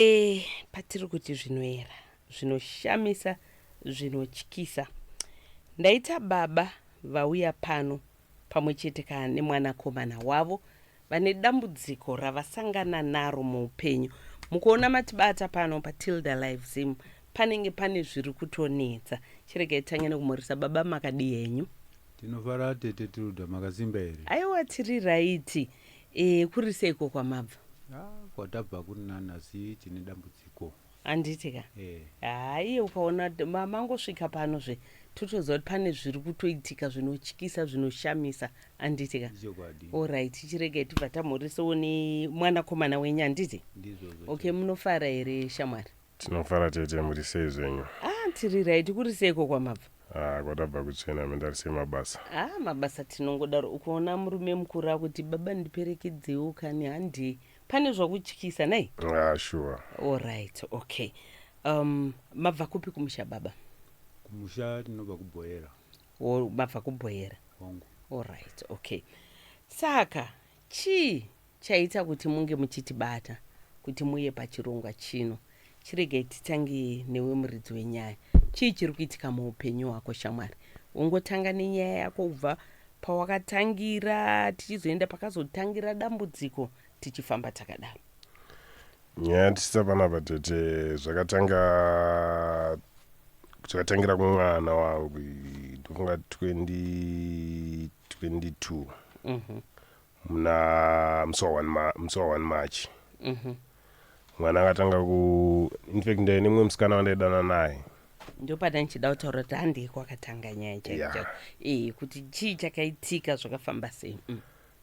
E, patiri kuti zvinoera, zvinoshamisa, zvinotyisa. Ndaita baba vauya pano pamwe chete ka nemwanakomana wavo vane dambudziko ravasangana naro muupenyu. Mukuona matibata pano paTilda Live Zim panenge pane zviri kutonetsa. Chiregai titange nekumhoresa baba makadii henyu? Tinofara tete Tilda, makasimba here? Aiwa tiri raiti. E, kuri seiko kwamabva? Ah, kwatabva kuri nani asi tine dambudziko. Handiti ka? Eh. Haa iye ukaona mangosvika pano zve totoziva kuti pane zviri kutoitika zvinotyisa zvinoshamisa handiti ka? Ichokwadi. Alright, chiregai tibva tamhorisawo nemwanakomana wenyu handiti? Ndizvozvo. Okay, munofara here shamwari? Tinofara tete, muri sei zvenyu? Ah, tiri right, kuri seiko kwamabva? Ah, kwatabva kutsvena mendari sei mabasa? Ah, mabasa tinongodaro. Ukaona murume mukuru akuti baba ndiperekedzewo kani handei. Pane zvakutyisa nai? Ah, sure. Alright, okay. Mabva kupi kumusha baba? Kumusha tinobva kuBhoera. Oh, mabva kuBhoera. Hongu. Alright, okay. Saka chii chaita kuti munge muchitibata kuti muuye pachirongwa chino? Chiregai titange newe muridzi wenyaya. Chii chiri kuitika muupenyu hwako shamwari? Ungotanga nenyaya yako kubva pawakatangira tichizoenda pakazotangira dambudziko tichifamba takadaro. Nyaya yatichisa panapa tete zvakatanga zvakatangira kumwana wangu ndofunga 2022 muna musi wa 1 March. Mwana akatanga ku in fact ndaine mumwe musikana wandaidana naye. Ndopanda ndichida kutaura kuti handei kwakatanga nyaya chaiko chaiko. Eh, kuti chii chakaitika zvakafamba sei.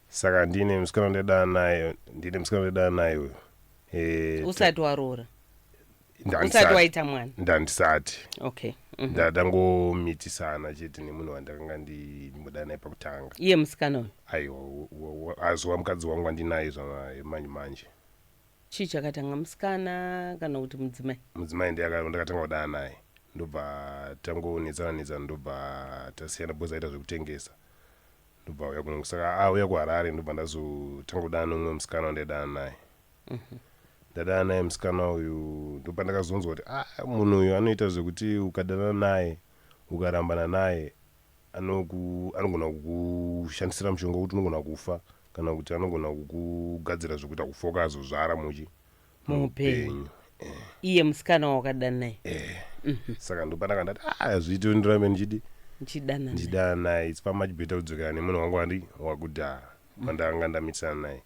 Saka ndine musikana wandaidana naye, ndine musikana wandaidana naye uyu. Eh, usati waroora. Usati waita mwana. Ndandisati. Okay. Ndatangomitisana chete nemunhu wandakanga ndimboda naye pakutanga. Iye musikana uyu? Aiwa, azuva mukadzi wangu wandinaye zvamanje manje. Chii chakatanga musikana kana kuti mudzimai? Mudzimai ndiye ndakatanga kudana naye. Ndobva tangonetsana netsana ndobva tasiyana because aita zvekutengesa. Ndobva auya kuno saka auya kuHarare ndobva ndazotanga kudana nemumwe musikana wandaidana naye. Ndadana naye musikana uyu ndopandakazonzwa kuti ah munhu uyu anoita zvekuti ukadanana naye ukarambana naye anogona kukushandisira mushonga wekuti unogona kufa kana kuti anogona kukugadzira zvekuti akufa ukazozvara muchi muupenyu. Iye musikana wakadana naye. Saka ndopandaka ndati ah zviite ndirambe ndichidi ndichidana ndichidana naye it's far much better kudzokera nemunhu wangu wandi wakudhara wandanga ndamitisana naye.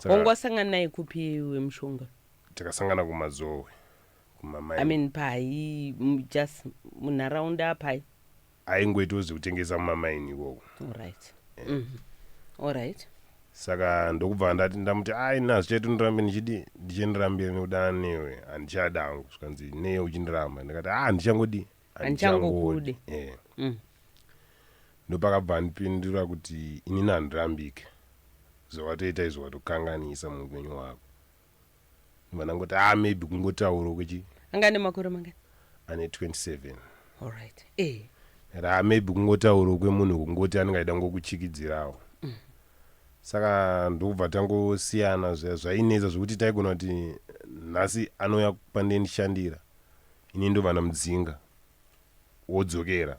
Wangu wasangana naye kupi wemushonga? Takasangana kuMazowe kumamai. I mean pai just munharaunda pai? Aingoitawo zvekutengesa mumamaini ikoko. Alright. Alright. Saka ndokubva ndati ndamuti ai ini hazvichaiti ndirambe ndichidi ndichindirambira nekudana newe handichada hangu zvikanzi nei uchindiramba ndikati ah handichangodi handichangokudi. Ndopakabva andipindura kuti inini handirambike zvawatoita izvo watokanganisa muupenyu hwako. Ndobva ndangoti ah maybe kungotaura kwechi Anga ane makore mangani? Ane 27. Alright. Eh. Ra maybe kungotaura kwemunhu kungoti anenge aida ngokuchikidzirawo. Saka ndokubva tangosiyana zvainetsa zvekuti taigona kuti nhasi anouya pandendishandira ini ndobva ndamudzinga wodzokera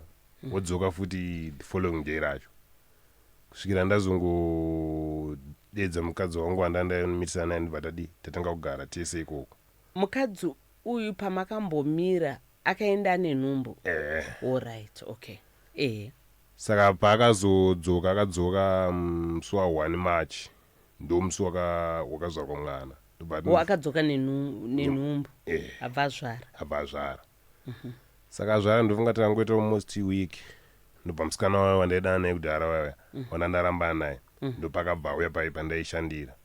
wodzoka futi the following day racho kusvikira ndazongodedza mukadzi wangu wandandamitisana naye ndobva tadi tatanga kugara tese ikoko. Mukadzi uyu pamakambomira akaenda ane nhumbu? Eh. Alright, okay. Eh. Saka paakazodzoka akadzoka musi wa 1 March ndomusi wakazvarwa mwana. O akadzoka nenhumbu abva azvara. Abva azvara. Saka azvara ndofunga takangoita almost week ndobva musikana wayo wandaidana naye kudhara waya wandandarambana naye ndopakabva auya pai pandaishandira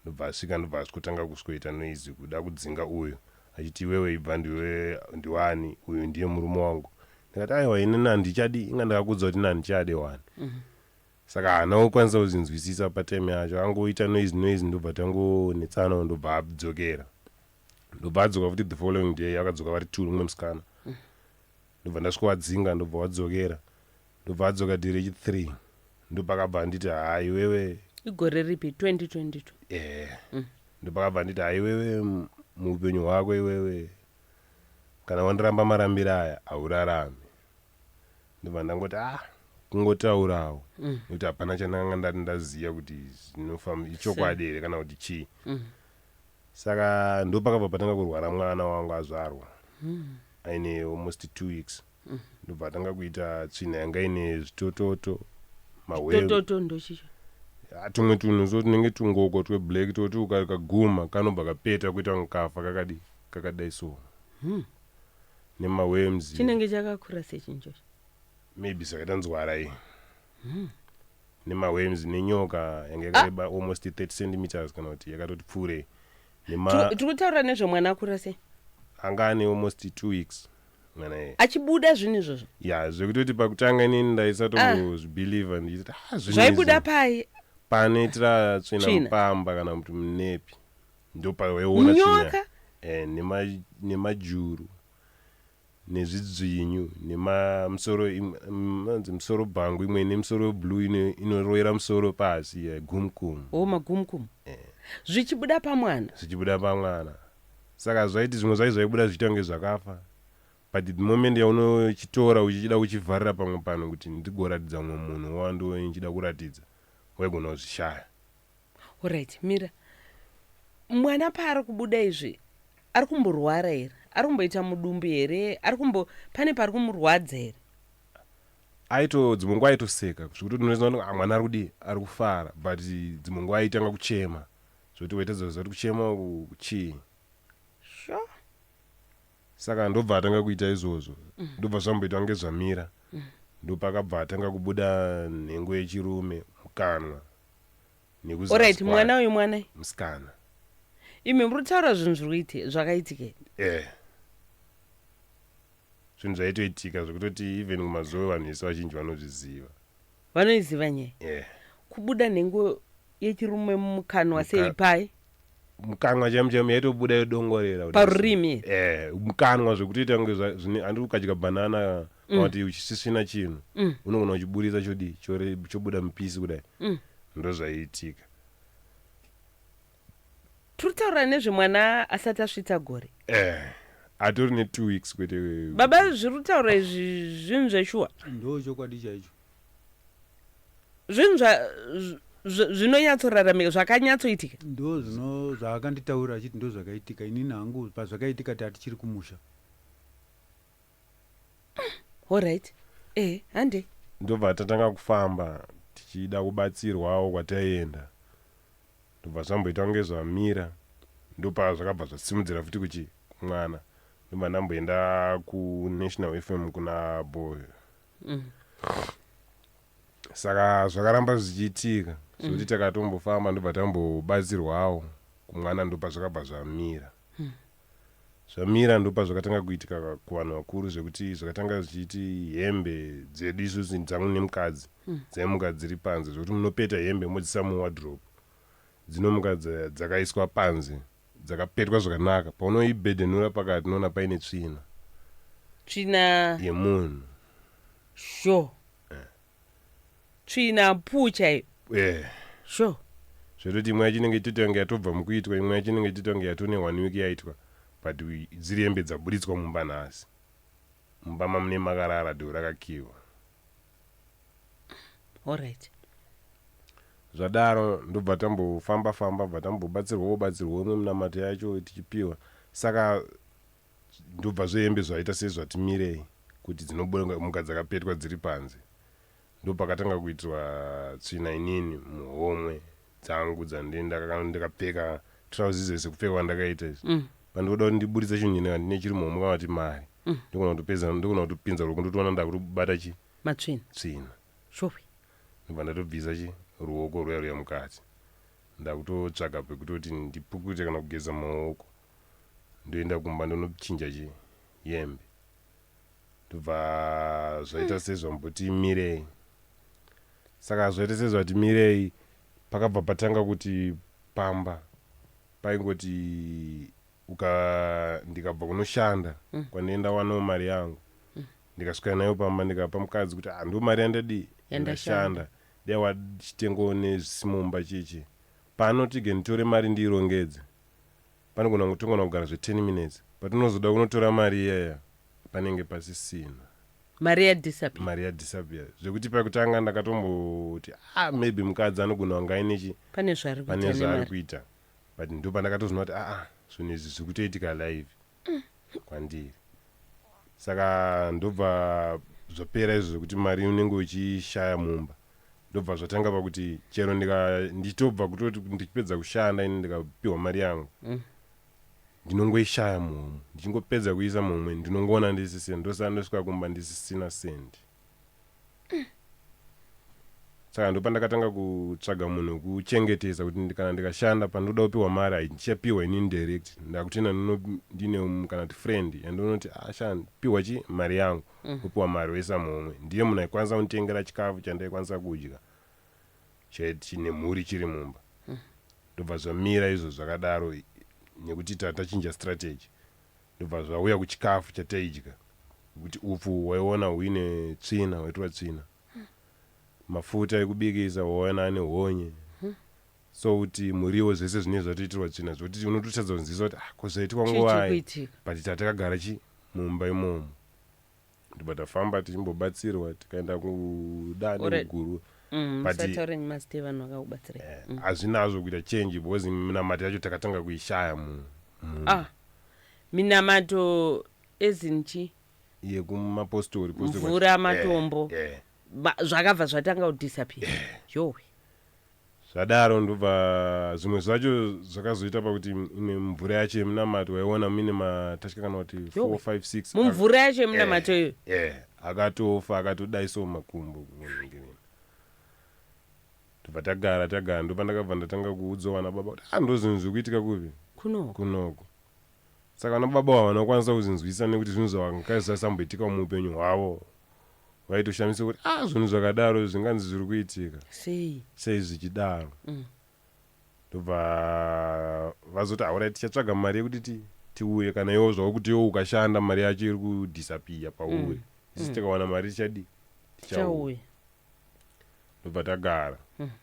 ndobva asvika ndobva asvikotanga kusvikoita noise kuda kudzinga uyu achiti iwewe ibva ndiwe ndiwani uyu ndiye murume wangu ndikati aiwa ini handichadi inga ndakakudza kuti ini handichade wani saka haana kukwanisa kuzvinzwisisa patime yacho angoita noise noise ndobva tangonetsana ndobva adzokera ndobva adzoka futi the following day akadzoka vari two mumwe musikana ndobva ndasvikovadzinga ndobva wadzokera ndobva adzoka day rechi 3 ndopakabva anditi haa iwewe Igore ripi? 2022? Eh, ndopakabva anditi haa iwewe Muupenyu hwako iwewe kana wandiramba marambiro aya haurarami. Ndobva ndangoti ah, kungotaurawo nekuti hapana chandanga ndati ndaziva kuti zvinofamba ichokwadi here kana kuti chii. Saka ndopakabva patanga kurwara mwana wangu azvarwa aine almost 2 weeks. Ndobva atanga kuita tsvina yanga ine zvitototo, mahweu. Tototo ndochicho? Ah, tumwe tunhu so tunenge tungoko tweblack, toti ukakaguma kanobva kapeta kuita kunge kafa kakadi kakadai so, nemaworms. Chinenge chakakura sechinchocho? Maybe zvakaita nzwara iyi, nemaworms, nenyoka yanga yakareba almost 30 centimeters kana kuti yakatoti pfuurei, nema Tiri kutaura nezvemwana akura sei? Anga ane almost 2 weeks mwana iye. Achibuda zvinhu izvozvo? Ya, zvekutoti pakutanga inini ndaisatombozvibelieva, ndichiti ah, zvinhu Zvaibuda izvi pai? Panoitira tsvina. Tsvina. Mupamba kana kuti munepi, ndopawaiona tsvina. Nyoka? Eh, nemajuru nezvidzvinyu nemamusoro, anzi musoro bhangu, imwe nemusoro weblue inoroyera musoro pasi, gumkum. O, magumkum, zvichibuda pamwana? Zvichibuda pamwana. Saka zvaiti zvimwe zvacho zvaibuda zvichiita kunge zvakafa, but the moment yaunochitora uchichida kuchivharira pamwe pano kuti ndigoratidza mumwe munhu wando ndichida kuratidza, waigona kuzvishaya. Alright, mira. Mwana paari kubuda izvi, ari kumborwara here? Ari kumboita mudumbu here? Ari kumbo, pane pari kumurwadza here? Aito dzimwe nguva aitoseka zvekuti unoziva kuti, ah, mwana ari kudii, ari kufara, but dzimwe nguva aitanga kuchema zvekuti waitadza kuziva kuti kuchema uku chii. Sure. Saka ndobva atanga kuita izvozvo, ndobva zvamboita kunge zvamira, ndopakabva atanga kubuda nhengo yechirume mukanwa nekuzasi Alright. kwayo. Mwana uyu mwana? Musikana. Imi muri kutaura zvinhu zviri kuite zvakaitika here? Eh, zvinhu zvaitoitika zvekutoti even kumazuva vanhu vese vazhinji vanozviziva. Vanoiziva nyaya? Eh. Kubuda nhengo yechirume mumukanwa sei, pai? Mukanwa chaimo chaimo, yaitobuda yodongorera kudai. Parurimi here? Eh, mukanwa zvekutoita kunge handi ukadya bhanana kana kuti uchisvisvina chinhu, unogona kuchiburitsa chodii, chobuda mupisi kudai. Ndo zvaiitika. Tiri kutaura nezvemwana asati asvitsa gore? Eh, atori ne2 weeks, kwete. Baba, zviri kutaura izvi zvinhu zveshuwa? Ndo chokwadi chaicho. Zvinhu zvinonyatsoraramika, zvakanyatsoitika? Ndo zvino zvaakanditaura achiti ndo zvakaitika. Inini hangu pazvakaitika tatichiri kumusha. Alright, eh, hande. Ndobva tatanga kufamba tichida kubatsirwawo kwataienda, ndobva zvamboita kunge zvamira, ndopa zvakabva zvasimudzira futi kuchi kumwana. Ndobva ndamboenda kuNational FM kuna Boy. Saka zvakaramba zvichiitika zvokuti takatombofamba, ndobva tambobatsirwawo kumwana, ndopa zvakabva zvamira. Zvamira, ndopa zvakatanga kuitika kuvanhu vakuru, zvekuti zvakatanga zvichiti hembe dzedu isusu, dzangu nemukadzi, dzaimuka dziri panze, zvekuti munopeta hembe modzisa muwardrobe, dzinomuka dzakaiswa panze, dzakapetwa zvakanaka. Paunoibhedhenura pakati, unoona paine tsvina. Tsvina? Yemunhu. Sure, tsvina puu chaiyo? Eh. Sure. Zvekuti imwe yacho inenge ichitoita kunge yatobva mukuitwa, imwe yacho inenge ichitoita kunge yatone one week yaitwa, but dziri hembe dzaburitswa mumba nhasi, mumba mamune makarara, door rakakiwa. Alright. Zvadaro, ndobva tambofamba famba, bva tambobatsirwawo batsirwawo imwe minamato yacho tichipiwa. Saka ndobva zvehembe zvaita sezvatimirei kuti dzinomuka dzakapetwa dziri panze, ndopakatanga kuitirwa tsvina inini muhomwe dzangu ndikapfeka trousers sekupfeka kwandakaita izvi. Pandinoda kuti ndiburitse chinhu chine handine chiri muhomwe kana kuti mari, ndogona kutopedza, ndogona kutopinza ruoko, ndotoona ndakutobata chi Matsvina? Tsvina. Sure. Ndobva ndatobvisa chi ruoko ruya ruya mukati, ndakutotsvaga pekutoti ndipukute kana kugeza maoko, ndoenda kumba ndonochinja chi hembe. Ndobva zvaita sezvamboti mirei. Saka zvaita sezvati mirei, pakabva patanga kuti pamba paingoti uka ndikabva kunoshanda kwandienda wanawo mari yangu, ndikasvika nayo pamba, ndikapa mukadzi kuti, "Ah, ndo mari yandadii." Yandashanda. Yandashanda, dai wachitengawo nezvisimomba chichi pano tige nditore mari ndiirongedze. Panogona kutongona kugara zve10 minutes, but unozoda kunotora mari iyaya, panenge pasisina. Mari yadisappear. Mari yadisappear, zvekuti pakutanga ndakatomboti, ah, maybe mukadzi anogona kunge ainechi pane zvaari pane kuita zvaari nemari. kuita. But ndo pandakatozoona kuti, aa, zvinhu izvi zviri kutoitika live kwandiri. Saka ndobva zvapera izvo zvekuti mari unenge uchishaya mumba. Ndobva zvatanga pakuti chero ndichitobva kutoti ndichipedza kushanda ini, ndikapiwa mari yangu, ndinongoishaya muhomwe. Ndichingopedza kuisa muhomwe, ndinongoona ndisisina. Ndosaka ndosvika kumba ndisisina sendi. Saka ndopandakatanga kutsvaga munhu wekuchengetesa, kuti kana ndikashanda, pandoda kupiwa mari, handichapiwa inini direct. Ndakutoenda ndine kana kuti friend yandinoti, asha, piwa chi mari yangu. Opiwa mari, oisa muhomwe. Ndiye munhu aikwanisa kunditengera chikafu chandaikwanisa kudya nemhuri chiri mumba. Ndobva zvamira izvo zvakadaro, nekuti tachinja strategy. Ndobva zvauya kuchikafu chataidya, kuti upfu waiona huine tsvina, hwaitwa tsvina, mafuta ekubikisa waiona ane honye, so kuti muriwo, zvese zvinenge zvatoitirwa tsvina, zvokuti unototadza kunzwisisa kuti, ah, ko zvaitwa Chii chiri nguvai? kuitika? But tatakagara chi mumba imomo. Ndobva tafamba tichimbobatsirwa, tikaenda kudande kuguru. Musataure nemazita evanhu vakakubatsirai. Hazvinazvo kuita change, because minamato yacho takatanga kuishaya Ah, minamato ezinchi? Yekumapostori postori. Mvura, matombo. Zvakabva zvatanga kudisappear, yowe. Zvadaro ndobva zvimwe zvacho zvakazoita pakuti imwe mvura yacho yemunamato waiona muine matatya, kana kuti 4, 5, 6. Mumvura yacho yemunamato iyoyo? Eh, akatofa, akatodaisawo makumbo kunoningirina. Ndobva tagara, tagara. Ndobva ndakabva ndatanga kuudzawo vana baba kuti, ah, ndo zvinhu zviri kuitika kupi? Kunoko. Kunoko. Saka vana baba vava vanokwanisa kuzvinzwisisa, nekuti zvinhu zvavanga zvasamboitika muupenyu hwavo. Vaitoshamisa kuti, ah, zvinhu zvakadaro zvinganzi zviri kuitika sei? Sei zvichidaro? Ndobva vazoti, alright, tichatsvaga mari yekuti tiuye. Kana iwo zvavo kuti iwo ukashanda, mari yacho iri kudisappear pauri, isi tikawana mari tichadi tichauya. Tichauya. Ndobva tagara,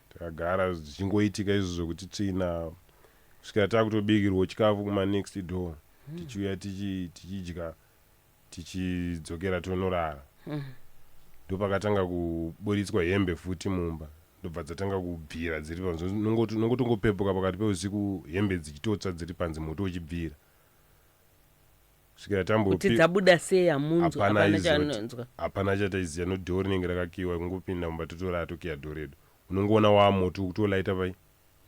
takagara zvichingoitika izvo zvokuti tsvina, kusvikira takutobikirwa chikafu kumanext door, tichiuya tichidya, tichidzokera tonorara. Ndopakatanga kuburitswa hembe futi mumba, ndobva dzatanga kubvira dziri panze. Unongotongopepuka pakati peusiku, hembe dzichitotsva dziri panze, moto uchibvira, kusvikira Kuti tambopi dzabuda sei hamunzwa? Hapana. Hapana Aiziva kuti- chanonzwa. Hapana chataiziva. Nodhoo rinenge rakakiwa, kungopinda mumba totorara, tokiya dhoo redu. Unongoona wamoto kutolaita pai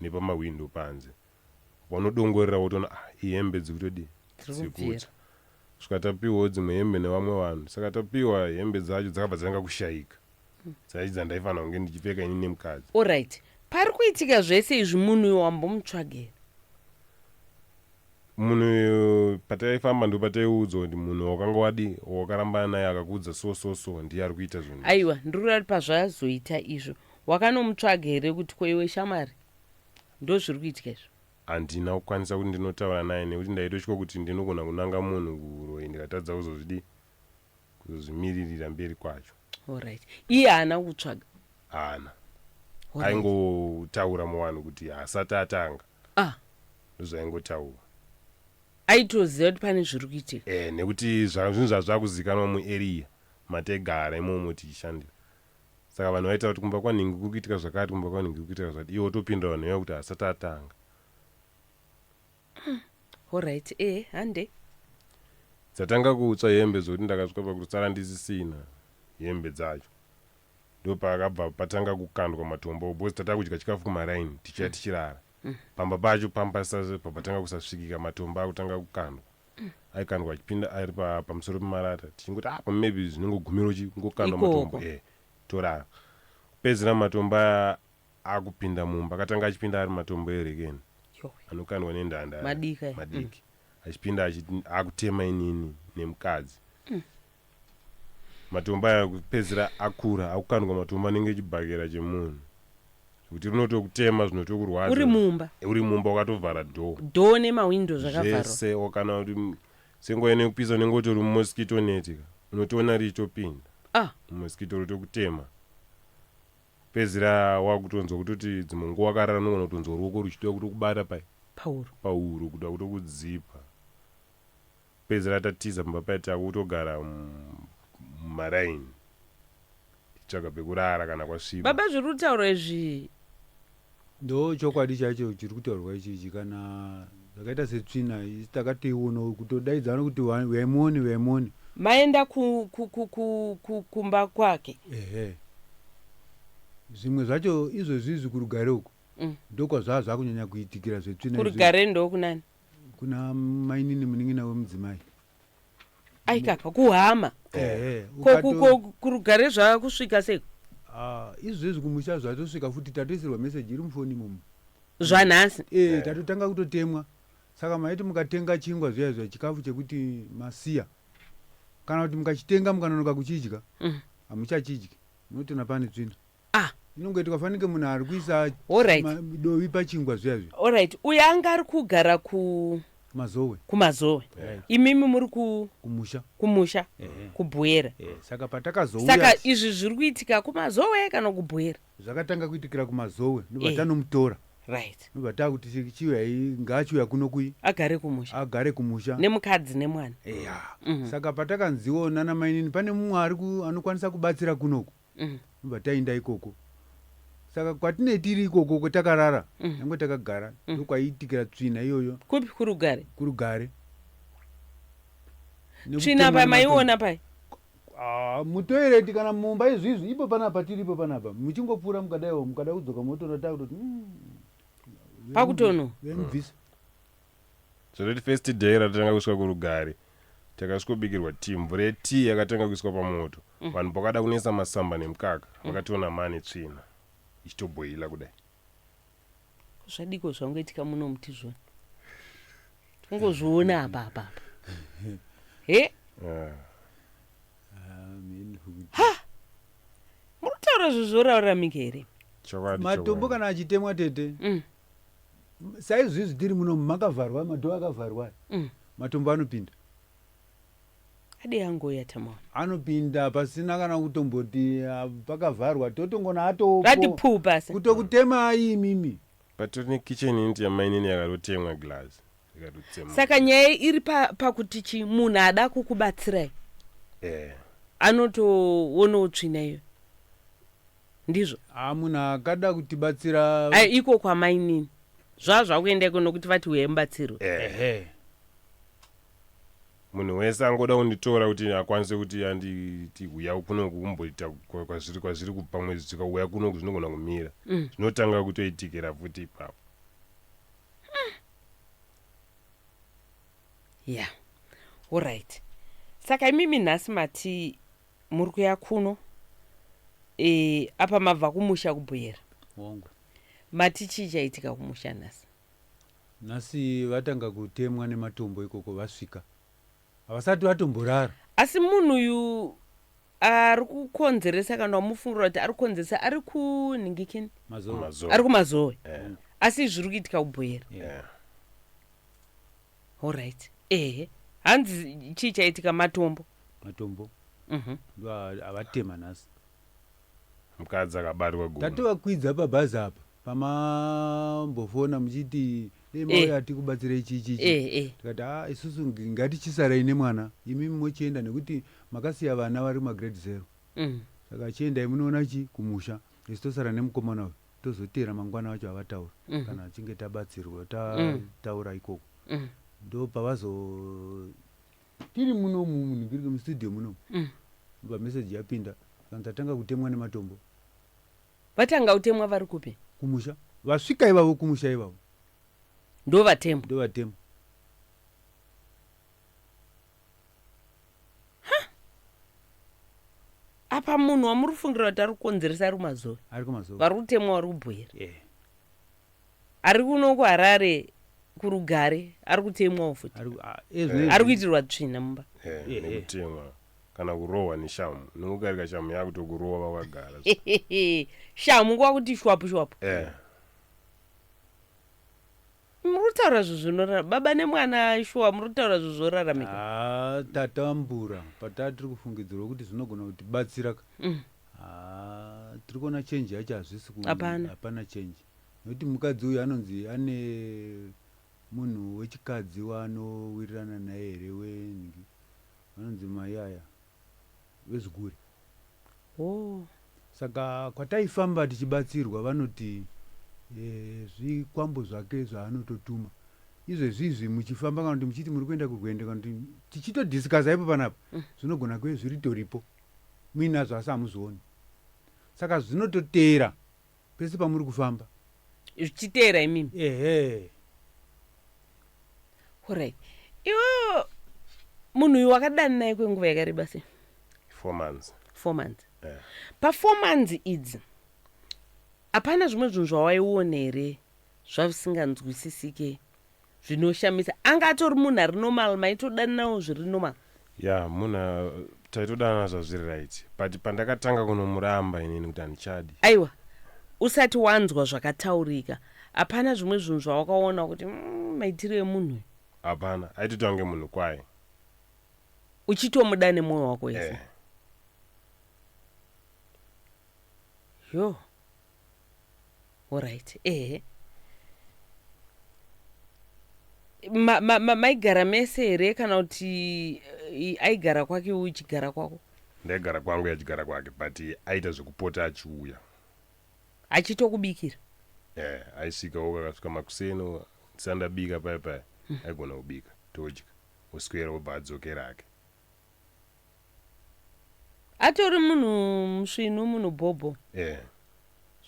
nepamahwindo panze. Wanodongorera, wotoona, ah, ihembe dzikutodi Dziri kubvira. dzikutsva. Kusvika tapiwawo dzimwe hembe nevamwe vanhu. Saka tapiwa hembe dzacho, dzakabva dzatanga kushayika, dzaichi dzandaifanira kunge ndichipfeka ini nemukadzi. Alright, pari kuitika zvese izvi, munhu uyo wambomutsvagera? Munhu uyu, pataifamba ndo pataiudzwa kuti munhu wakanga wadi wakarambana naye, akakuudza so so so, ndiye ari kuita zvinhu izvi. Aiwa, ndiri kurati pazvazoita izvo, wakanomutsvaga here kuti, koiwe shamwari, ndo zviri kuitika izvo? Handina kukwanisa kuti ndinotaura naye, nekuti ndaitotya kuti ndinogona kunanga munhu kuroyi, ndikatadza kuzozvidi kuzozvimiririra mberi kwacho. Alright, iye haana kutsvaga? Haana. Aingotaura muvanhu kuti haasati atanga. Ndozvaingotaura. Aitoziva kuti pane zviri kuitika? E, nekuti zvinhu zvazvakuzikanwa muarea mataigara imomo tichishandira. Saka vanhu vaitaura kuti kumba kwanhingi kuri kuitika zvakati, kumba kwanhingi kuri kuitika zvakati. Iye wotopindura vanhu ivo kuti haasati atanga. Alright, e hande. Dzatanga kutsva hembe, zvokuti ndakasvika pakusara ndisisina hembe dzacho. Ndopaakabva patanga kukandwa matombo, because tata kudya chikafu kumaraini, tichiya tichirara pamba pacho. Pamba patanga kusasvikika, matombo akutanga kukandwa. Aikandwa achipinda ari pamusoro pemarata. Tichingoti, apa maybe zvinongogumira uchingokandwa Ikoko. matombo, torara. Kupedzera matombo aya akupinda mumba. Akatanga achipinda ari matombo erekeni Yowe. anokandwa nendanda aya, Madiki aya. Madiki, achipinda akutema inini nemukadzi. Matombo aya kupedzera akura, akukandwa matombo anenge chibhakera chemunhu, zvekuti rinotokutema zvinotokurwadza. Uri mumba? Uri mumba, wakatovhara dhoo. Dhoo nemahwindo zvakavharwa? Zvese. Wakana kuti senguva inekupisa, unenge utori mumosquito net ka, unotoona richitopinda mosquito, rotokutema. Pedzera wakutonzwa kutoti dzimwe nguva wakarara, unogona kutonzwa ruoko ruchitouya kutokubata pai Pauro. Pauro kuda kutokudzipa. Pedzera tatiza pamba paya takutogara mumaraini tichitsvaga pekurara kana kwasviba. Baba zviri kutaurwa izvi. Ndo chokwadi chaicho chiri kutaurwa ichichi kana zvakaita setsvina isi takatoiona kutodaidzana kuti uyai muone uyai muone. Maenda ku, ku, ku, ku, ku, kumba kwake. Ehe. Zvimwe zvacho izvozvi izvi kurugare uku mm. ndokwazvaa zvakunyanya kuitikira zvetsvina. Kurugare ndokunani? Kuna mainini munin'ina wemudzimai. Aikaka kuhama. Ehe. Ko kurugare zvakusvika sei? Ah, izvezvi kumusha zvatosvika futi tatoisirwa message iri mufoni imomo. Zvanhasi. Eh, tatotanga kutotemwa. Saka maiti mukatenga chingwa zviya zviya chikafu chekuti masiya kana kuti mukachitenga mukanonoka kuchidya mm. hamuchachidyi munotoona pane tsvina. Ah. Inongoitwa fanike munhu ari kuisa Alright. dovi pachingwa zviya zviya. Alright. Uyo anga ari kugara ku Mazowe. Kumazowe. Right. Imimi muri ku Kumusha. Kumusha. Kubhuera. Eh, saka patakazouya Saka izvi zviri kuitika kuMazowe kana kuBhuera? Zvakatanga kuitikira kuMazowe ndobva Eh. tanomutora. Right. Ndobva takuti chiuyai ngaachiuya kuno kui Agare kumusha. Agare kumusha. Nemukadzi nemwana. Eya. Saka patakanziwo nana mainini pane mumwe ari anokwanisa kubatsira kunoku. Mm. Ndobva taenda ikoko. Saka kwatinei tiri ikoko kwetakarara Mm. nyangwe takagara ndokwaiitikira tsvina iyoyo. Kupi kurugare? Kurugare. Tsvina Nekutemwa pa nematombo. maiona pai? Ah, mutoireti kana mumba izvizvi ipo panapa tiri ipo panapa muchingopfuura mukadaiwo mukada kudzoka motoona takutoti Pakutono. Vemubvisa. Zvototi first day ratatanga kusvika kurugare takasvikobikirwa tea mvura yetea yakatanga kuiswa pamoto mm. Vanhu pakada kunetsa masamba nemukaka mm. Vakationa mane tsvina ichitobhoila kudai. Zvadiko zvangoitika muno mutizvona tingozviona apa apa apa he Ah. Ha muri kutaura zvinhu zvoraramika here? Chokwadi. Matombo Chokwadi. kana achitemwa tete saizvizvi tiri muno makavharwa madhoo akavharwa matombo anopinda. Adi angoya tamaona. Anopinda pasina kana kutomboti ah, pakavharwa totongona Rati atopo puu pasi. kutokutema imimi. Patori nekitchen unit yamainini yakatotemwa glass ikatotsemwa. Saka nyaya iri pakuti chi munhu ada kukubatsirai anotoonawo tsvina iyo ndizvo? Ah, munhu akada kutibatsira Ai, iko kwamainini zvaa zvakuenda iko nokuti vati uyai mubatsirwe. Ehe. Munhu wese angoda kunditora kuti akwanise kuti anditi uya kunoku kumboita kwazviri kwazviri pamwe zvikauya kunoku zvinogona kumira zvinotanga kutoitikira futi ipapo. Ya, alright. Saka imimi nhasi mati muri kuya kuno e, apa mabva kumusha kubhuyera. Hongu. Mati chii chaitika kumusha nhasi? Nhasi vatanga kutemwa nematombo ikoko vasvika havasati vatomborara. Asi munhu uyu ari kukonzeresa kana wamufungira kuti ari kukonzeresa ari kunhingikini? Mazowe. Mazowe. Ari kuMazowe. Eh. Asi zviri kuitika kubhuyera. Eh. Alright, ehe, hanzi chii chaitika? Matombo. Matombo ndo avatema nhasi. Mukadzi akabatwa gumbo. Tatovakwidza pabhazi apa pamambofona muchiti dei mauya tikubatsirei chii chii chii. Tikati a isusu ngatichisarai nemwana imimi mochienda nekuti makasiya vana vari magrade 0. Saka chiendai munoona chi kumusha isu tosara nemukomana uyu tozotera mangwana wacho avataura kana achinge tabatsirwa tataura ikoko. Ndo pavazo tiri munomu munhingirike mustudio munomu pameseji yapinda kana tatanga kutemwa nematombo. Vatanga kutemwa vari kupi? Kumusha vasvika ivavo kumusha ivavo. Ndo vatemwa. Ndo vatemwa. Apa munhu wamuri kufungira kuti ari kukonzeresa ari kuMazowe. Ari kuMazowe. Vari kutemwa vari kubhuera. Ari kuno kuHarare kurugare ari kutemwawo futi. Ari ah, ezvinezvi- Ari kuitirwa tsvina mumba. Nekutemwa kana kurohwa neshamu nekugarika shamu yakutokurova wakagara. Shamu kwakuti shwapu shwapu. Muri kutaura zvinhu zvinorarama baba nemwana shuwa muri kutaura zvinhu zvoraramika. Ah, tatambura pataa tiri kufungidzirwa kuti zvinogona kutibatsira ka. Ah, tiri kuona change yacho hazvisi Hapana. hapana change nekuti mukadzi uyu anonzi ane munhu wechikadzi waanowirirana naye here wenhingi vanonzi mai aya vezvigure. Oh. Saka kwataifamba tichibatsirwa vanoti zvikwambo zvake zvaanototuma izvezvizvi muchifamba kana kuti muchiti muri kuenda kurwendo kana kuti tichitodiscussa ipo panapa, zvinogona kuve zviritoripo muinazvo asi hamuzvioni. Saka zvinototeera pese pamuri kufamba. Zvichiteera imimi? Ehe. Alright, iwe munhu uyu wakadani naye kwenguva yakareba sei? 4 months. 4 months? Yeah. Pa4 months idzi hapana zvimwe zvinhu zvawaiona here zvavisinganzwisisike, zvinoshamisa? Anga atori munhu ari normal, maitodananawo zviri normal? Ya, munhu taitodanana zvazviri right, but pandakatanga kunomuramba inini kuti handichadi. Aiwa, usati wanzwa zvakataurika, hapana zvimwe zvinhu zvawakaona kuti maitiro emunhu uyu? Hapana, aitoita kunge munhu kwaye. Uchitomuda nemwoyo wako wese? Eh. Yo, alright, ehe. Maigara mese here kana kuti aigara kwake iwe uchigara kwako? Ndaigara kwangu, achigara kwake, but aita zvekupota achiuya. Achitokubikira? Eh, aisvika akasvika makuseni ndisati ndabika paya paya, aigona kubika, todya, oswera, obva adzokera hake. Atori munhu musvinu, munhu bhobho? Eh,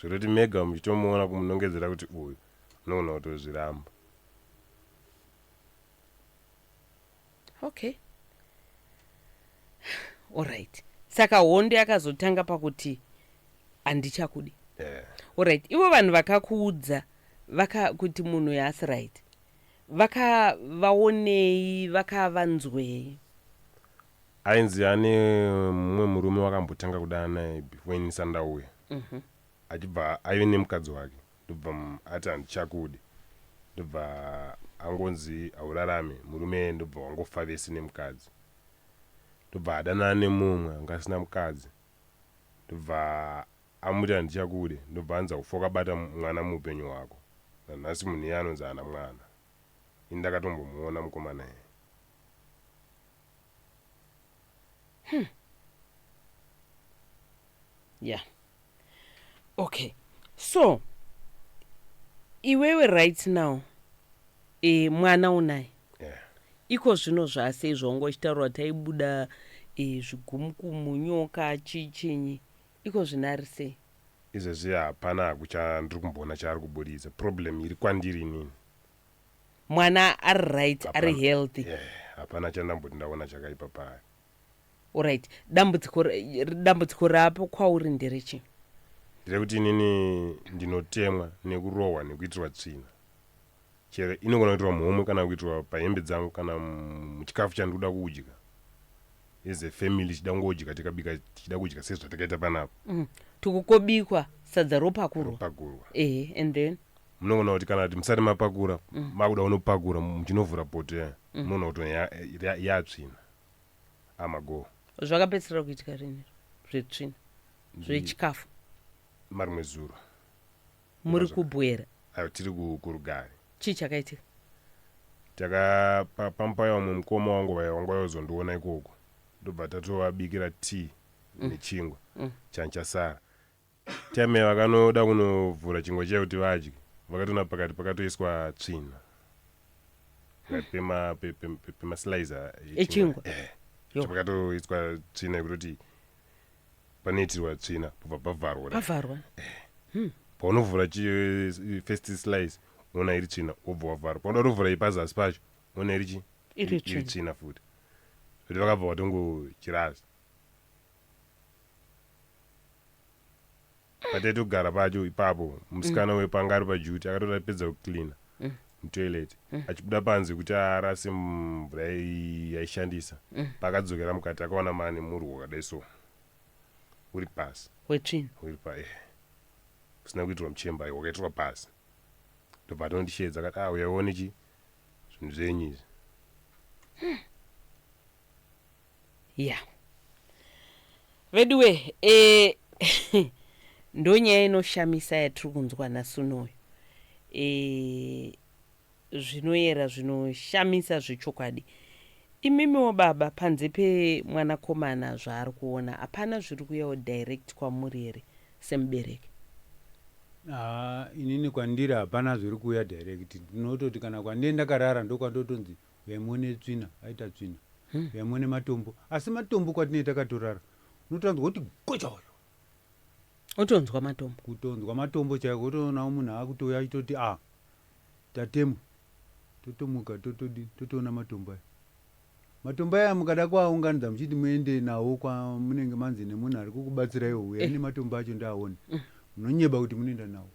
zvekutoti mega muchitomuona, kumunongedzera kuti uyu, unogona kutozviramba. Okay, alright, saka hondo yakazotanga pakuti handichakudi? Eh. Alright, ivo vanhu vakakuudza vaka kuti munhu yaasi right, vakavaonei, vakavanzwei? Ainzi ane mumwe murume wakambotanga kudana naye before ini ndauya. Achibva aive nemukadzi wake, ndobva ati handichakudi, ndobva angonzi haurarame murume, ndobva wangofa vese nemukadzi. Ndobva adanana nemumwe anga asina mukadzi, ndobva amuti handichakude, ndobva anzi haufa wakabata mwana muupenyu hwako. Nanhasi munhu iye anonzi haana mwana. Ini ndakatombomuona mukomana iye. Yeah, okay, so iwewe right now mwana unaye? Yeah. Iko zvino zvasei zvaunga uchitaura taibuda zvigumukumu, nyoka, chichinyi, iko zvino ari sei? Izvezvi hapana hakucha ndiri kumboona chaari kubudisa. Problem iri kwandiri inini. Mwana ari right, ari Hapana. healthy? Yeah, hapana chandamboti ndaona chakaipa paari. Alright, dambudziko rapo kwauri nderechi? Nderekuti inini ndinotemwa nekurohwa nekuitirwa tsvina. Chero inogona kuitirwa muhomwe kana kuitirwa pahembe dzangu kana muchikafu chandikuda kudya as a family, tichida kungodya, tikabika tichida kudya sezvatakaita panapa. Tikukobikwa sadza ropakurwa? Ropakurwa. Ehe, and then? Munogona kuti kana kuti musati mapakura, makuda kunopakura, muchinovhura poto ya, munoona kuti yatsvina amago. Zvakapedzisira kuitika rini zvetsvina zvechikafu? Marimwe zuro. Muri kubwera? Ayo, tiri kurugare. Chii chakaitika? Taka pamupaya vamwe mukoma wangu vaya wanga vazondiona ikoko, ndobva tatovabikira tea nechingwa chanhu chasara. Time vakanoda kunovhura chingwa chiya kuti vadye, vakatoona pakati pakatoiswa tsvina pakati pemaslice. Echingwa? Yo. Pakatoiswa tsvina yekutoti panoitirwa tsvina pobva pavharwa kudai. Pavharwa. Paunovhura first slice unoona iri tsvina, wobva wavhara. Paunoda kutovhura ipazasi pacho unoona iri chi Iri iri tsvina. Tsvina futi, kuti vakabva vatongochirasa. Pataitogara pacho ipapo, musikana wepanga ari paduty akatoti apedza kucleana mutoilet, achibuda panze kuti arase mvura yaishandisa, paakadzokera mukati akaona mane murwi wakadai so uri pasi. Wetsvina? Uri pa usina kuitirwa muchemba, wakaitirwa pasi. Ndobva atondishedza akati, "Ah, uya uone chi zvinhu zvenyu izvi." Ya, veduwe, ndonyaya inoshamisa yatiri kunzwa nhasi unoyu. Zvinoyera zvinoshamisa zvechokwadi. Imimiwo baba panze pemwanakomana zvaari kuona hapana zviri kuuyawo direct kwamuri here semubereki? Haa inini kwandiri hapana zviri kuuya direct ndinototi kana kwandee ndakarara ndokwandotonzi uyai muone tsvina aita tsvina uyai muone matombo asi matombo kwatinee takatorara unotanzwa kuti gochoyo Otonzwa matombo. Kutonzwa matombo chaiko wotoonawo munhu akutouya achitoti ah tatemwa totomuka totodi totoona matombo aya. Matombo aya mukada kuaunganidza muchiti muende nawo kwamunenge manzi nemunhu ari kukubatsiraiwo huyai eh. nematombo acho ndiaone mm. Munonyeba kuti munoenda nawo.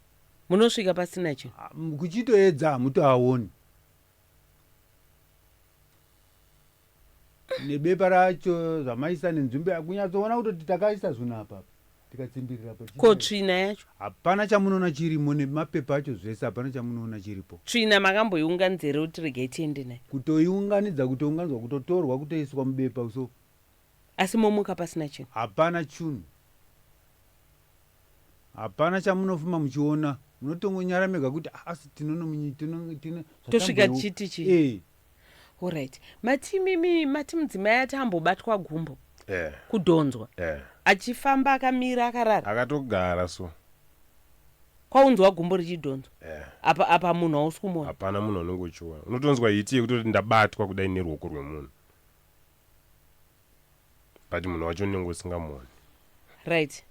Munosvika pasina chinhu. Ah, kuchitoedza hamutoaoni. Nebepa racho zvamaisa nenzvimbo kunyatsoona kutoti takaisa zvinhu apa tikatsimbirira pa ko tsvina yacho hapana chamunoona chirimo nemapepa acho zvese hapana chamunoona chiripo. Tsvina makamboiunganidza here kuti regai tiende nayo? Kutoiunganidza kutounganidzwa kutotorwa kutoiswa mubepa so. Asi momuka pasina chinhu? Hapana chunhu. Hapana chamunofuma muchiona munotongonyara mega kuti ah, asi tinono tosvika tichiti chii eh. Alright. Mati mimi mati mudzimai ati ambobatwa gumbo eh. Kudhonzwa eh. Achifamba akamira akarara akatogara so kwaunzwa gumbo richidhonzwa eh. Apa apa munhu hausi kumuona. Hapana munhu anenge uchiona unotonzwa hiti yekutoti ndabatwa kudai neruoko rwemunhu but munhu wacho unenge usingamuoni. Right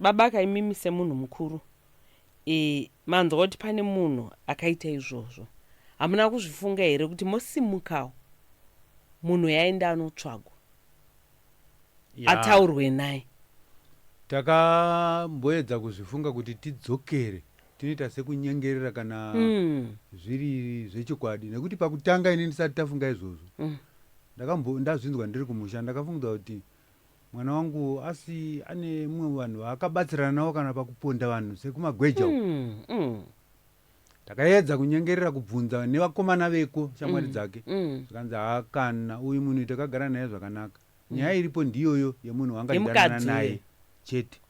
babaka imimi semunhu mukuru e, manzwa kuti pane munhu akaita izvozvo hamuna kuzvifunga here kuti mosimukawo munhu yaenda anotsvagwa ataurwe naye? Takamboedza kuzvifunga kuti tidzokere tinoita sekunyengerera kana zviri zvechokwadi nekuti pakutanga ini ndisati tafunga izvozvo ndakambo ndazvinzwa ndiri kumusha ndakafunga kuti mwana wangu asi ane mumwe vanhu vaakabatsirana navo kana pakuponda vanhu sekumagweja uko. Ndakaedza kunyengerera kubvunza nevakomana veko shamwari dzake zvikanzi haa kana uyu munhu takagara naye zvakanaka nyaya iripo ndiyoyo yemunhu wanga achidanana Yemukadzi naye uyu. chete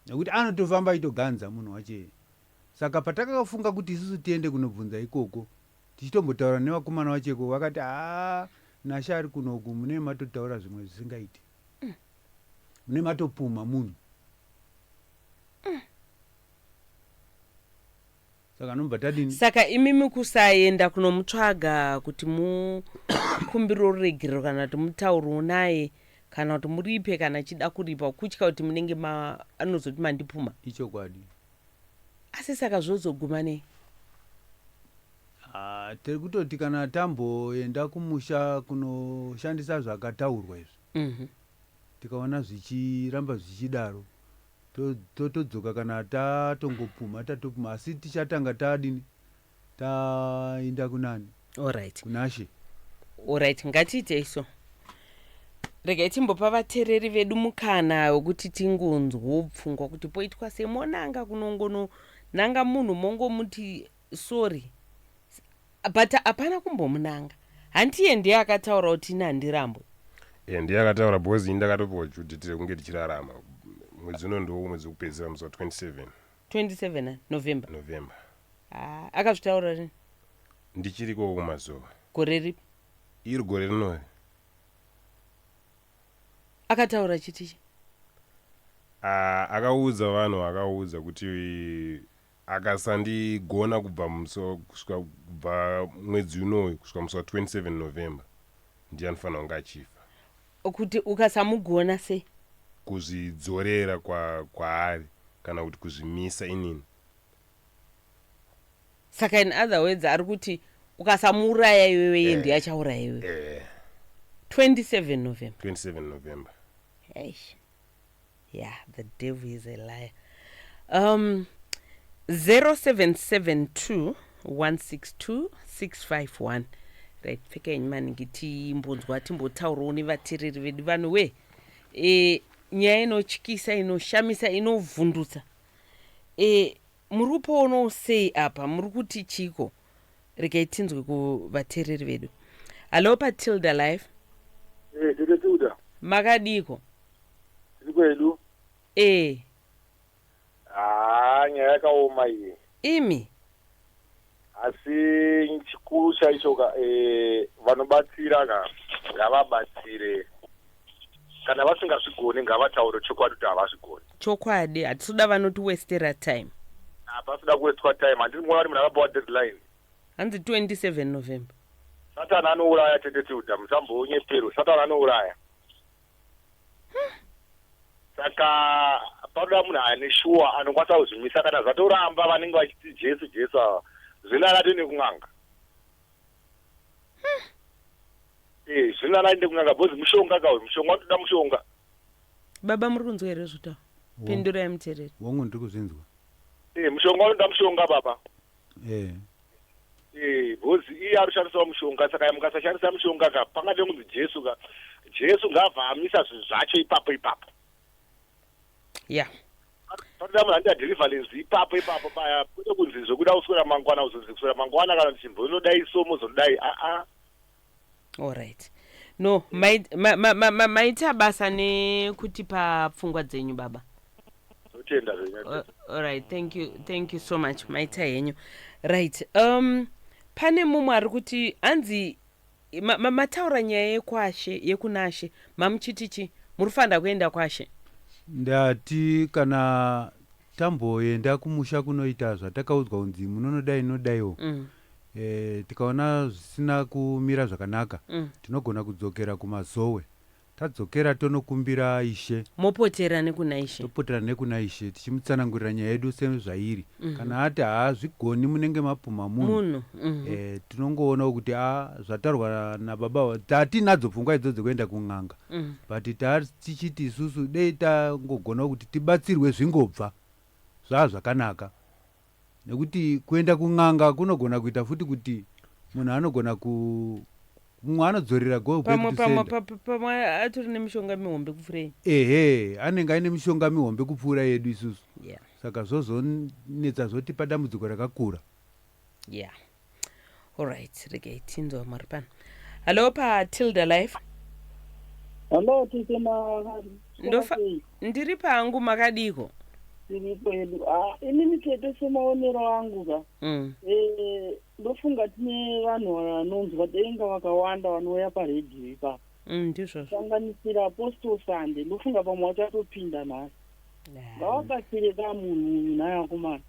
nekuti anotofamba achitoganza munhu wacho iyeye. Saka patakafunga kuti isusu tiende kunobvunza ikoko tichitombotaura nevakomana vacho ikoko vakati haa Nashe ari kuno uku mune matotaura zvimwe zvisingaiti mune matopumha munhu saka nobva tadini. Saka imimi kusaenda kunomutsvaga kuti mukumbire ruregerero kana kuti mutaurewo naye kana kuti muripe kana achida kuripa kutya kuti munenge ma anozoti mandipumha. Ichokwadi. Asi saka zvozoguma nei? Ah, tiri kutoti kana tamboenda kumusha kunoshandisa zvakataurwa izvi tikaona zvichiramba zvichidaro totodzoka kana tatongopumha tatopumha asi tichatanga tadini taenda kunani Alright. Kunashe. Alright, ngatiitei so. Regai timbopa vatereri vedu mukana wekuti tingonzwawo pfungwa kuti poitwa sei monanga kunongononanga munhu mongomuti sorry but hapana kumbomunanga hantiye ndiye akataura kuti ini handirambwe. Eh, ndiye akataura because ini ndakatopiwa due rekunge tichirarama mwedzi uno ndiwo mwedzi wekupedzisira musi wa 27. 27 November. November. Ah, akazvitaura rini? Ndichiri ikoko kumazuva. Gore ripi? Iri gore rinori. Akataura chiti chi? Ah, akaudza vanhu akaudza kuti akasandigona kubva musi kusvika kubva mwedzi unoyu kusvika musi wa 27 November ndiye anofanira kunge achifa. Kuti ukasamugona sei? Kuzvidzorera kwa kwaari kana kuti kuzvimisa inini. Saka in other words ari kuti ukasamuuraya iwewe iye ndiye achauraya iwewe. Eh. 27 November. 27 November. Eish. Yeah, the devil is a liar. 0772 162 651. Right, pfeka henyu maningi timbonzwa timbotaurawo nevateereri vedu vanhu we. E, nyaya inotyisa inoshamisa inovhundutsa. E, muri kupoonawo sei apa muri kuti chiko? Regai tinzwe kuvateereri vedu. Hallo paTilda Live. Eh, tete Tilda. Makadiko? Tiri kwedu. Eh. Ah, nyaya yakaoma iyi. Imi. Asi chikuru chaicho ka vanobatsira ka ngavabatsire. Kana vasingazvigoni ngavataure chokwadi kuti havazvigoni. Chokwadi, hatisuda vanotiwestera time. Hapasida kuwestwa time. Handisi muona kuti munhu akapiwa deadline. Hanzi 27 November. Satani anouraya, tete Tilda, musambonyeperwe. Satani anouraya. Saka panoda munhu ane shuwa anokwanisa kuzvimisa kana zvatoramba. Vanenge vachiti Jesu Jesu ava, zvinana toende kun'anga. Zvinana ende kun'anga because mushonga kauyu, mushonga unotoda mushonga. Baba, muri kunzwa here zvotaura? Pindurai muteereri. Wangu, ndiri kuzvinzwa. Mushonga unoda mushonga, baba. Because iye ari kushandisawo mushonga, saka mukasashandisa mushonga ka, pangade kunzi Jesu ka, Jesu ngabva amisa zvinhu zvacho ipapo ipapo. Panoda munhu anoita deliverance ipapo ipapo paya, kwete kunzi zvokuda kuswera mangwana, kuzonzi kuswera mangwana kana ndichimbonodai so mozodai, aa. Alright, no, maita basa nekutipa pfungwa dzenyu, baba. Totenda zvenyu. Alright, thank you, thank you so much. Maita henyu. Right, pane mumwe ari kuti hanzi mataura nyaya yekwashe, yekunashe, mamuchiti chi muri kufanira kuenda kwashe? Ndati kana tamboenda kumusha kunoita zvatakaudzwa kunzi munonodai nodaiwo, tikaona zvisina kumira zvakanaka, tinogona kudzokera kumazowe. Tadzokera tonokumbira Ishe. Mopotera nekuna Ishe. Topotera nekuna Ishe tichimutsanangurira nyaya yedu sezvairi. Kana ati haazvigoni, munenge mapumha munhu. Munhu. Tinongoonawo kuti a zvataurwa nababa, tatinadzo pfungwa idzo dzekuenda kun'anga, but tichiti isusu dei tangogonawo kuti tibatsirwe zvingobva zvaa zvakanaka, nekuti kuenda kun'anga kunogona kuita futi kuti munhu anogona ku mumwe anodzorera go back Pamwe to pamwe sender. Pamwe atori nemishonga mihombe kupfuurei. Ehe, anenge aine mishonga mihombe kupfuura yedu isusu. Saka zvozonetsa, zvotipa dambudziko rakakura. Yeah, alright, regai tinzwa mwari pano. Hallo, paTilda Life. Hallo, tete. Ndiri pangu, makadiko? Tiripo yedu. Ah, inini tete, semaonero angu ka, ndofunga tine vanhu vanonzwa denga vakawanda vanouya paredhiyo ipapo, Ndizvozvo. Sanganisira Apostle Sunday. Ndofunga pamwe vachatopinda nhasi. Ngavabatsire ka munhu uyu nhai akomana.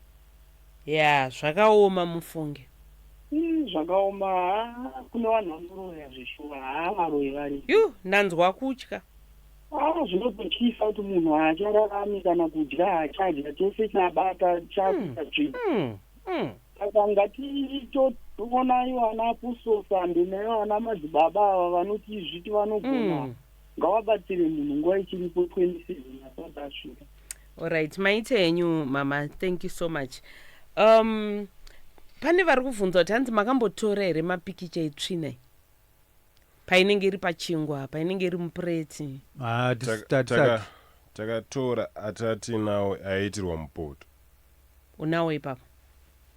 Ya, zvakaoma mufunge. Zvakaoma. Ah, kune vanhu vanoroya zveshuwa. Haa, varoyi vari. Yu, ndanzwa kutya. Ah, zvinototyisa kuti munhu haachararami, kana kudya haachadya, chose chabata chakuita tsvina. Saka ngatitoona ivo ana Apostle Sunday naivo ana madzibaba ava vanoti zviti vanogona, ngavabatsire munhu nguva ichiripo, 27 asati asvika. Alright, maita henyu mama, thank you so much. Pane vari kubvunza kuti hanzi makambotora here mapikicha etsvina iyi, painenge iri pachingwa, painenge iri mupureti? Ah, tatisati. Takatora atatinawo aiitirwa mupoto. Unawo ipapo?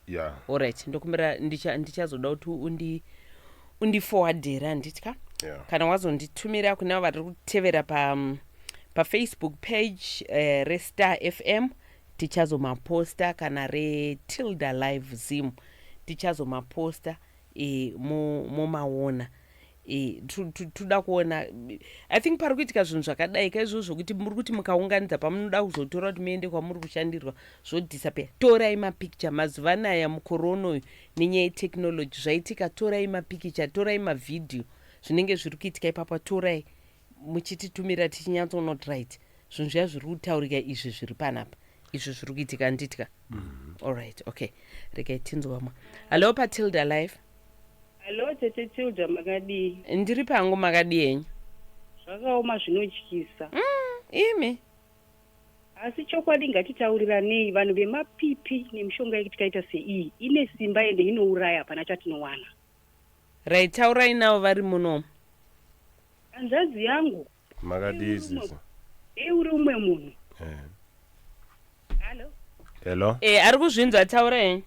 Ya. Alright, ndokumbira ndichazoda kuti undiforwardere, handitya? Ya. Kana wazonditumira, kuna vari kutevera paFacebook page reStar FM, tichazomaposta, kana reTilda Live Zim, tichazomaposta, momaona. Toda kuona, I think pari kuitika zvinhu zvakadai kaizvozvo zvokuti muri kuti mukaunganidza pamunoda kuzotora kuti muende kwamuri kushandirwa, zvodisappear. Torai mapicture. Mazuva anaya mukorona uyu, nenyaya yetechnology, zvaitika, torai mapikicha, torai mavhidhiyo zvinenge zviri kuitika ipapo. Torai muchititumira, tichinyatsonot right, zvinhu zviya zviri kutaurika izvi zviri panapa, izvi zviri kuitika, nditya. Alright, okay, regai tinzwamwa. Hallo, paTilda Life. Hallo tete Tilda, makadii? Ndiri pangu, makadii henyu? Zvakaoma, zvinotyisa. Imi. Asi chokwadi ngatitauriranei, vanhu vemapipi nemishonga yetikaita seiyi ine simba ende inouraya, hapana chatinowana. Right, taurai navo vari munomu. Hanzvadzi yangu. Makadii sisi? Dei uri umwe munhu. Hallo. Hello. Ari kuzvinzwa, taura henyu.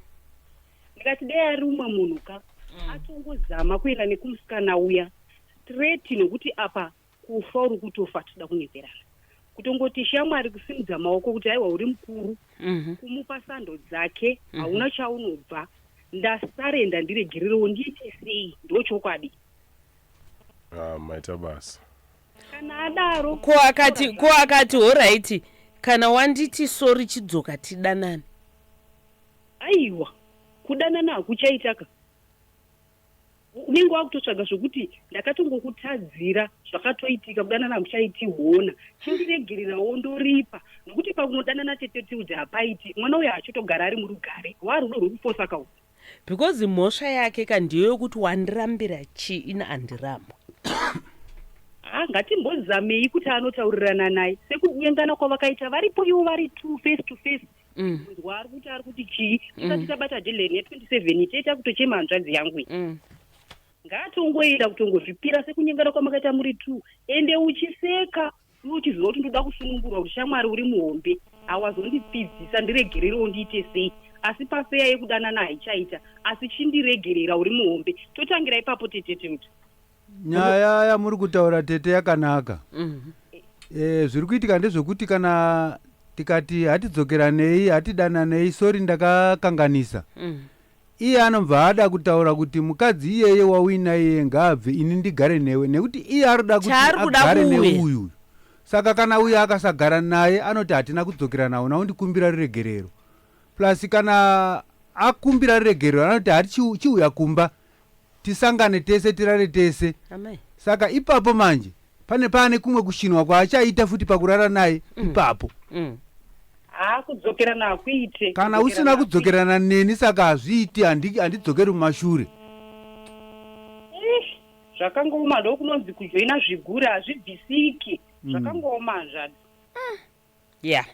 Ndikati dei ari umwe munhu ka, atongozama kuenda nekumusikana uya straight, nokuti apa kufa uri kutofa. Toda kunyeperana, kutongoti shamwari, kusimudza maoko kuti aiwa, uri mukuru, kumupa sando dzake, hauna chaunobva. Ndasarenda ndiregererewo ndiite sei ndochokwadi. Ah, maita basa. Kana adaro. Ko akati ko akati horaiti kana wanditi sori chidzoka tidanane. Aiwa kudanana hakuchaitaka. Unenge wakutotsvaga zvokuti ndakatongokutadzira zvakatoitika kudanana hakuchaiti hona chindiregererawo ndoripa nokuti pakunodanana tete tiudze hapaiti mwana uyo achitogara ari murugare warudo rwekufosa kau. Because mhosva yake ka ndiyo yokuti wandirambira chii ini handirambwe. Ha ngatimbozamei kuti anotaurirana naye sekunyengana kwavakaita varipo ivo vari two face to face mm. Kunzwa ari kuti ari kuti chii tisati tabata deadline ya 27 toita kutochema hanzvadzi yangu iyi Ngaatongoenda kutongozvipira sekunyengana kwamakaita muri two ende uchiseka iwe uchiziva kuti ndoda kusunungurwa kuti shamwari uri muhombe hawazondipfidzisa ndiregererewo ndiite sei asi pafeya yekudanana haichaita asi chindiregerera uri muhombe totangira ipapo tete teuti Nyaya yamuri kutaura tete yakanaka. E, zviri kuitika ndezvekuti kana tikati hatidzokeranei hatidananei sori ndakakanganisa Iye anobva ada kutaura kuti mukadzi iyeye wauinaye iyeye ngaabve ini ndigare newe nekuti iye arikuda kuti Chaari kuda agare kuuya. neuyu uyu. Saka kana uyu akasagara naye anoti hatina kudzokerana hauna kundikumbira ruregerero. Plus kana akumbira ruregerero anoti hati chiuya kumba tisangane tese tirare tese. Amai. Saka ipapo manje pane paane kumwe kushinwa kwaachaita futi pakurara naye ipapo. Haa kudzokerana hakuite. Kana usina kudzokerana neni saka hazviiti handidzokeri mumashure. Eish zvakangooma ndokunonzi kujoina zvigure hazvibvisiki zvakangooma hanzvadzi. Yeah.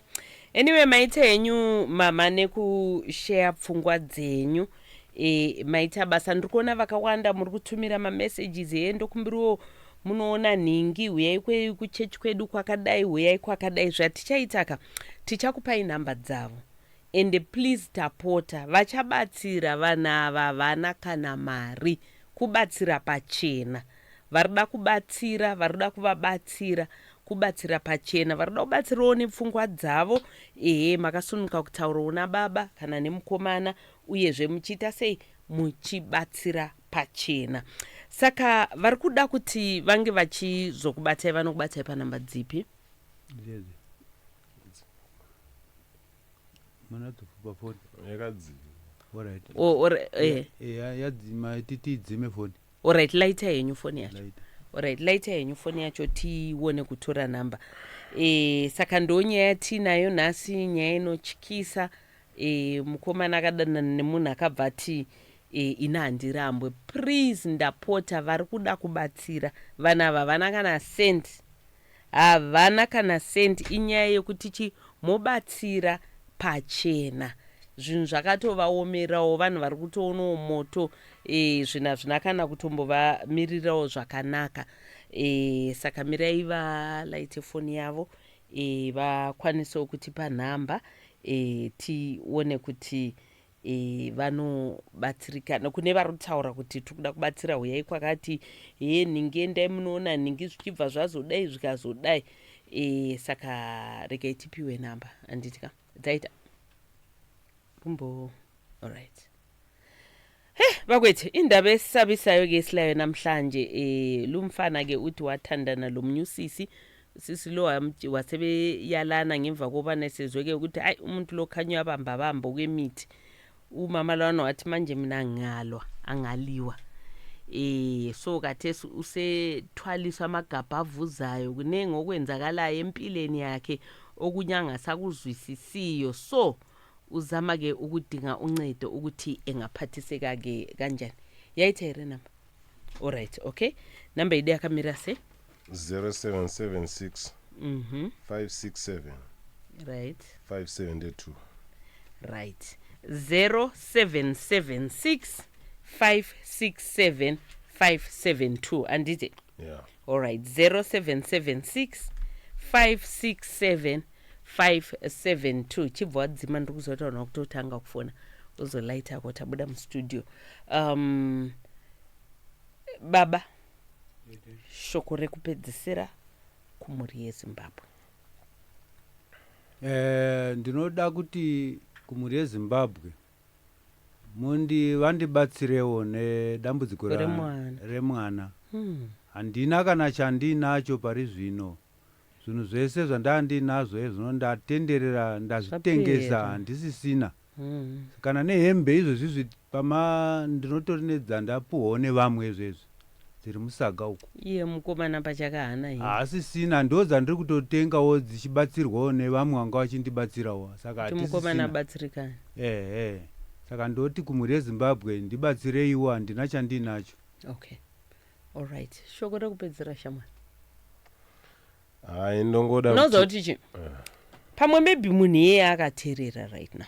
Anyway, maita henyu mama nekushare pfungwa dzenyu. E, maita basa ndiri kuona vakawanda muri kutumira mamessages hee ndokumbiriwo munoona nhingi huyai kuchechi kwedu kwakadai huyai kwakadai zvatichaitaka tichakupai nhamba dzavo ende please tapota vachabatsira vanhu ava havana kana mari kubatsira pachena varikuda kubatsira varikuda kuvabatsira kubatsira pachena varikuda kubatsirawo nepfungwa dzavo ehe makasununguka kutaurawo nababa kana nemukomana uyezve muchiita sei muchibatsira pachena saka varikuda kuti vange vachizokubatai vanokubatai panhamba dzipi Alright, lighter henyu foni yacho. Alright, lighter henyu foni yacho tione kutora number. E, saka ndonyaya yatinayo nhasi nyaya inotyisa e, mukomana akadanana nemunhu akabva ati e, ini handirambwe please ndapota vari kuda kubatsira vanhu ava havana kana cent Havana kana cent inyaya yekuti chi mobatsira pachena zvinhu zvakatovaomerawo vanhu vari kutoonawo moto e, zvinhu hazvina kana kutombovamirirawo zvakanaka e, saka mirai valaite foni yavo e, vakwanisewo kutipa nhamba e, tione kuti e, vanobatsirikana kune vari kutaura kuti tiri kuda kubatsira huyai kwakati hee nhingi endai munoona nhingi zvichibva zvazodai zvikazodai e, saka regai tipiwe namba handiti ka dzaita kumbo alright he bakwethu indaba esisabisayo ke esilayo namhlanje e, lumfana ke uthi wathandana lomunye usisi Sisi lo wasebeyalana ngemva kobana esezwe-ke ukuthi hayi umuntu lo khanya uyabambabamba okwemithi umama lwana wathi manje mina ngalwa angaliwa eh so kathesi usethwaliswa amagabha avuzayo kuningi okwenzakalayo empilweni yakhe okunye angasakuzwisisiyo so uzama ke ukudinga uncedo ukuthi engaphathiseka ke kanjani yaitha here namba Alright, okay. Number yedu yakamira sei? 0776 567 Right. 572. Right. 0776 567 572 anditi? Yeah. Alright, 0776 567 572 chibva wadzima ndiri kuziva kuti vanhu vakutotanga kufona uzolaita ko tabuda mustudio um, baba shoko rekupedzisira kumhuri yezimbabwe Eh, ndinoda kuti kumhuri yezimbabwe. Mundi vandibatsirewo nedambudziko Remwana. Remwana. Handina kana chandinacho pari zvino. Zvinhu zvese zvandanga ndinazvo ezvino ndatenderera, ndazvitengesa. Zvapera. Handisisina kana nehembe izvezvizvi. Pama ndinotori nedzandapuhwawo nevamwe izvezvi dziri musaga uko. Iye mukomana pachake haana hembe? Haasisina, ndo dzandiri kutotengawo dzichibatsirwawo nevamwe vanga vachindibatsirawo, saka Kuti mukomana hatisisina. abatsirikane. Ehe, saka ndoti kumhuri yeZimbabwe, ndibatsireiwo, handina chandinacho. Okay, alright, shoko rekupedzisira, shamwari. Hai, ndongoda Unoziva kuti chi pamwe maybe munhu iyeye akateerera right now,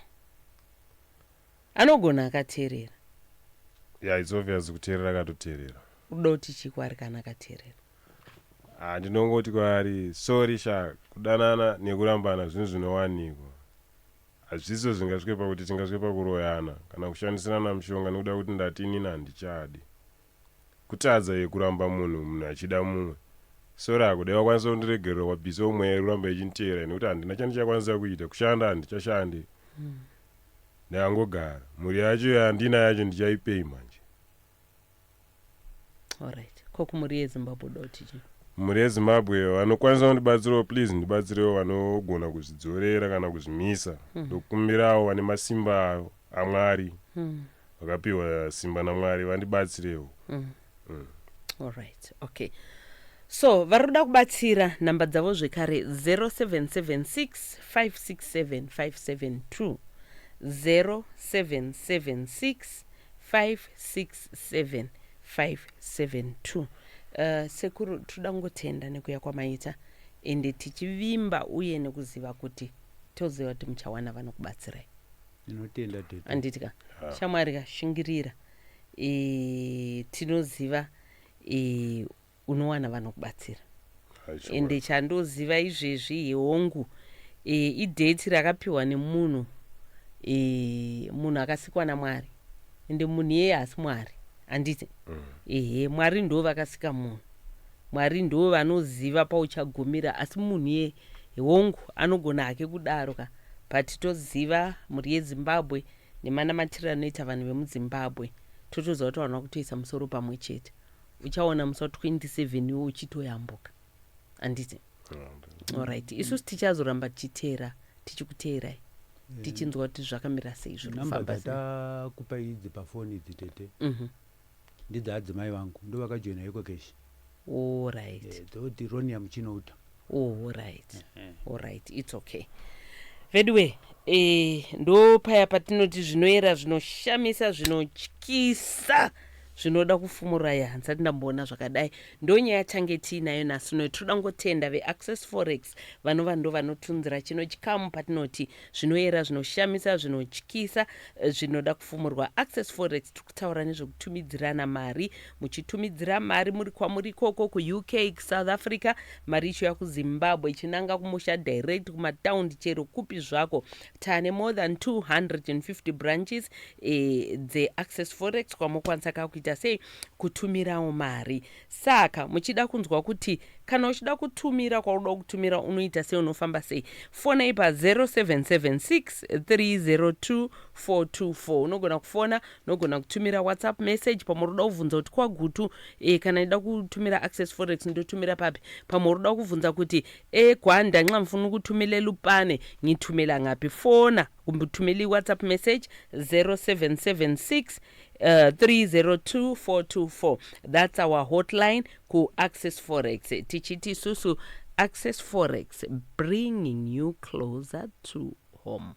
anogona akateerera. Yeah, it's obvious kuteerera, akatoteerera. Uda kuti chikwa kana akateerera? Ah, ndinongoti kwaari, sorry sha. Kudanana nekurambana zvinhu zvinowanikwa, hazvisizo zvingasvike pakuti tingasvike pakuroyana kana kushandisirana mushonga nekuda kuti ndati inini handichadi. Kutadza yekuramba munhu, munhu achida mumwe. Sorry hako, dai wakwanisa kundiregerera, wabvisa umwe kuramba ichinditeera, nekuti handina chandichakwanisa kuita. Kushanda handichashandi, ndakangogara. Mhuri yacho yandina yacho ndichaipei manje? Alright, ko kumhuri yeZimbabwe uda kuti chi? Mhuri yeZimbabwe, vanokwanisa kundibatsirawo, please ndibatsirewo. Vanogona kuzvidzorera kana kuzvimisa, ndokumbirawo vane masimba aMwari, vakapiwa simba naMwari, vandibatsirewo. Alright, okay, so vari kuda kubatsira, nhamba dzavo zvekare 0776 567 572, 0776 567 572. Sekuru, toda kungotenda nekuya kwamaita, ende tichivimba uye nekuziva kuti toziva kuti muchawana vanokubatsirai. Ndinotenda, tete. Handiti ka, shamwari ka, shingirira. Tinoziva unowana vanokubatsira. Ende chandoziva izvezvi, hongu, idate rakapiwa nemunhu, munhu akasikwa naMwari, ende munhu iyeye haasi Mwari, handiti? Ehe, Mwari ndo vakasika munhu, Mwari ndo vanoziva pauchagumira, asi munhu iye, hongu, anogona hake kudaro ka, but toziva mhuri yeZimbabwe nemanamatiro anoita vanhu vemuZimbabwe, totoziva kuti vanhu vakutoisa musoro pamwe chete. Uchaona musi wa27 iwo uchitoyambuka, handiti? Alright, isusu tichazoramba tichiteera, tichikuteerai, tichinzwa kuti zvakamira sei, zviri Namba kufamba sei. Dzatakupa idzi pafoni idzi, tete, ndedzaadzimai vangu, ndo vakajoina EcoCash. Dzoti Ronia Muchinouta. Alright, it's okay. Veduwe, ndo paya patinoti zvinoera, zvinoshamisa, zvinotyisa, zvinoda kufumuraya. Handisati ndamboona zvakadai. Ndo nyaya tange tiinayo nhasi uno. Tinoda ngotenda veAccess Forex, vanova ndo vanotunzira chino chikamu patinoti zvinoera, zvinoshamisa, zvinotyisa, zvinoda kufumurwa. Access Forex, tiri kutaura nezvekutumidzirana mari, muchitumidzira mari muri kwamuri ikoko, kuUK, kuSouth Africa, mari ichiuya kuZimbabwe ichinanga kumusha direct, kumataundi, chero kupi zvako. Tane more than 250 branches dzeAccess Forex kwamokwanisa kakuita sei kutumirawo mari. Saka muchida kunzwa kuti kana uchida kutumira kwauda kutumira unoita sei, unofamba sei, fonai pa0776 302 424. Unogona kufona, unogona kutumira WhatsApp message. Pamwe unoda kubvunza kuti kwaGutu, kana ndida kutumira Access Forex ndotumira papi. Pamwe unoda kubvunza kuti eGwanda nxa ngifuna ukuthumela Lupane ngithumela ngaphi, fona kumbe uthumele i-WhatsApp message 0776 302 424. That's our hotline ku-Access Forex. Tichiti isusu Access Forex, bringing you closer to home.